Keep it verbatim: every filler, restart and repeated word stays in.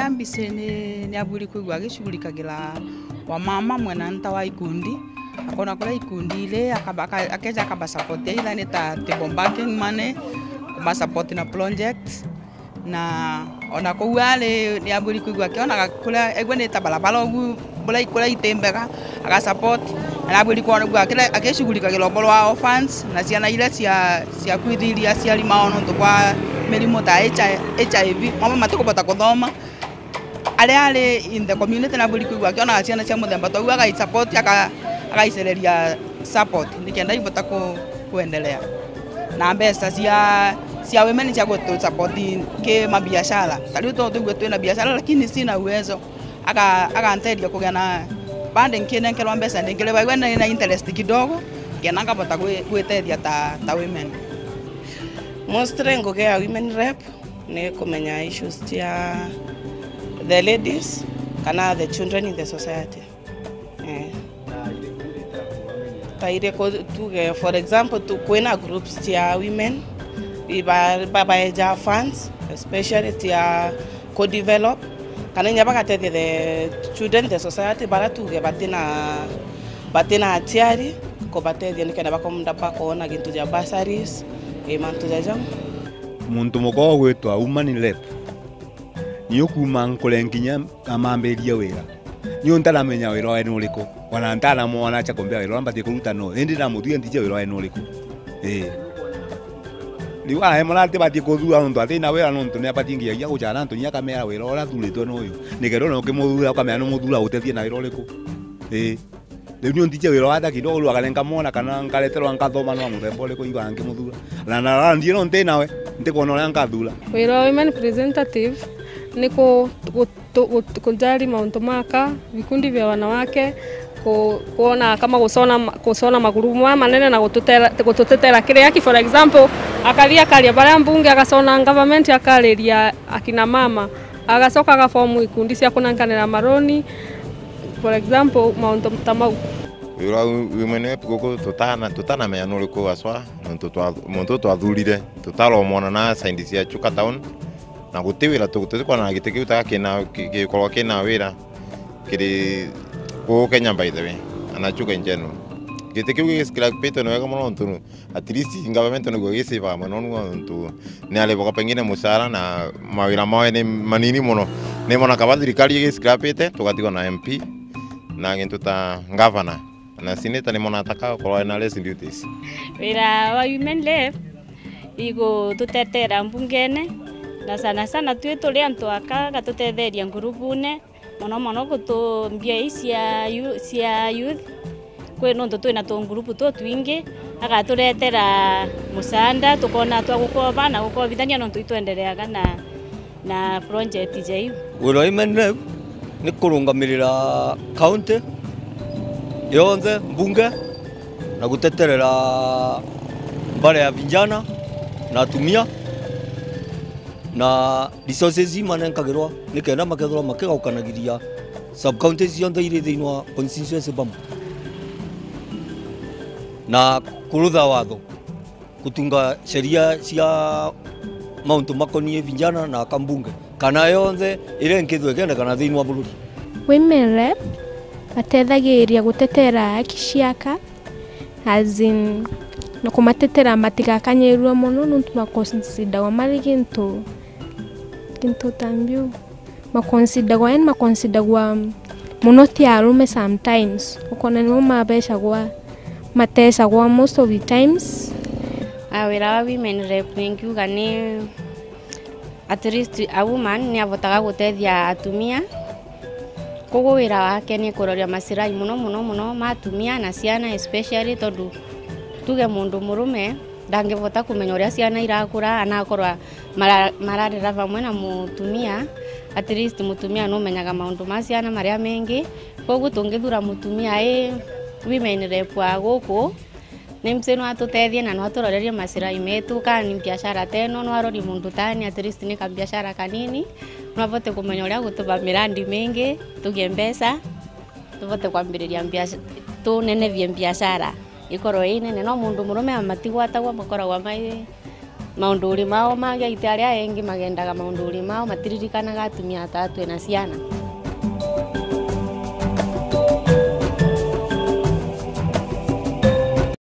Mbisi ni, ni abwiri kwigua agicugurikagira wamama mwena nta wa ikundi, akona kuria ikundi iri, akaba-, aka-, akeja akaba support, either ni ta table banking money, kuma support na project, na ona kuu ari ni abwiri kwigua akionaga kuria, aigua ni ta barabara ugu, bura, kuria iti mbega, aga support, na ni abwiri kwona kwigua akira-, akicugurikagira uboro wa orphans na ciana iria cia, cia kwithiria aciari mao nontu bwa mirimu ta H I V, mamwe matikubota kuthoma. Aria ari in the community, nabwiri kwigua akionaga ciana cia muthemba ta uu, agaisupport, aga-, agaicereria support, nikenda ibota ku-, kuendelea. Na mbeca cia, cia women cia gutu support ki mabiashara. Ta riu to twigue twina biashara, lakini sina uwezo. Aga-, aganteithia kugia na bandi nkinenkerwa mbeca, ndingireba igwe ndina interest kidogo, kenda nkabota gwi-, gwitethia ta, ta women. Mostly ngugi ya women rep ni kumenya issues cia the ladies kana the children in the society. Eh. Ta iriku tuge, for example, tu, kwina groups cia women, iba-, babaeja funds, especially cia ku develop, kana inya bagatethia the children, the society, bara tuge batina, batina aciari, kubatethia nikenda bakomda bakoona gintu ja bursaries, i mantu ja jau. Muntu mukoo gwitwa woman rep, ni ukuuma nkure nkinya amambirie wira. Ni untaramenya wira wae ni uriku. Ona ntanamwona acha kumbia wira uria mbatie kuruta no. Indi ndamuthuria ntije wira wae ni uriku. Ii. Riu aemona ati batie kuthura nontu atina wira nontu ni abatie nginya guchara antu ni akamera wira uria athuritwe ni uyu. Nikenda ona ukimuthura ukamera ni muthura utethie na wira uriku. Ii. Riu ni untije wira wa tha kidogo, riu akarenga mwana kana nkareterwa nkathoma no muthemba uriku iga ngimuthura. Na, na, na ndie no nti nawe, ntikwona uria nkathura. Wira wa women representative ni ku-, ku-, tu-, ku-, kujali mauntu maka, vikundi vya wanawake, ku-, kuona kama gusona ma-, gusona magurumu maya manene na gututera, gututetera kiria ki, for example, akaria akaria baria mbunge, agasona government, akariria akina mama, agacoka agafomu ikundi cia kunenkanira maroni, for example, mauntu ta mau. Wira wa women rep guku tutana-, tutanamenya nuriku aswa, nontu twa-, muntu twathurire, tutaromwona na side cia Chuka town, na guti wira tu-, tutikwona na giti kiu ta kina, ki-, gikorwa kina wira kiri guku Kenya, by the way, ana Chuka in general. Giti kiu gicrackpitwe ni wega mono nontu at least government niguo gicivaa mono nontu ni arivagwa pengine mucara na mawira mawe ni manini mono. Ni mona kaba thirikari igiscrapite, tugatigwa na M P na gintu ta governor na senator, ni mona ataka gukorwa na less duties. Wira wa women rep igututetera mbungene, na sana sana twi turi antu aka gatutetheria ngurupune, mono mono gutu mbia ii cia yu-, cia youth, kwi nontu twina tungurupu tutwingi, agaturetera musaanda, tukona twa gukoba na gukobithania nontu itwendereaga na, na project ja iu. Wira wa women rep ni kurungamirira county yonthe, mbunge, na guteterera mbara ya vijana na atumia, na resources imanenkagirwa nikenda makethirwa makigaukanagiria sub counties cionthe iri thiini wa constituency bamwe, na kurutha watho, gutunga sheria cia mauntu makonie vijana na aka mbunge, kana yonthe iria inkithwa ikendekana thiini wa bururi. Women rep batethagiria gutetera haki cia aka, as in, na kumatetera matigakanyirue mono, nontu makonsidagwa mari gintu, gintu ta mbiu. Makonsidagwa, yani makonsidagwa mono ti arume sometimes. Ukona nimo mabecagwa, matecagwa most of the times. Ah, wira wa women rep ningiuga ni at least a woman ni abotaga gutethia atumia. Koguo wira wake ni kuroria masirai mono, mono, mono ma atumia na ciana especially, tondu tuge mundu murume ndangivota kumenya uria ciana irakura, anakorwa mara-, mararera vamwe na mutumia, at least mutumia numenyaga maundu ma ciana maria mengi. Koguo tungithura mutumia i women rep wa guku, ni mse no atutethie na no aturorerie masirai metu. Kani biashara teno, no arorie mundu tani, at least ni kabiashara kanini, no avote kumenya uria gutuba mirandi mingi, tugie mbeca, tuvote kwambiriria biash-, tunenevie biashara ikorwe i nene. No mundu murume matigwatagwa, makoragwa mai Maunduri mao mage, ite aria engi magendaga maunduri mao, matiririkanaga atumia ataa twina ciana.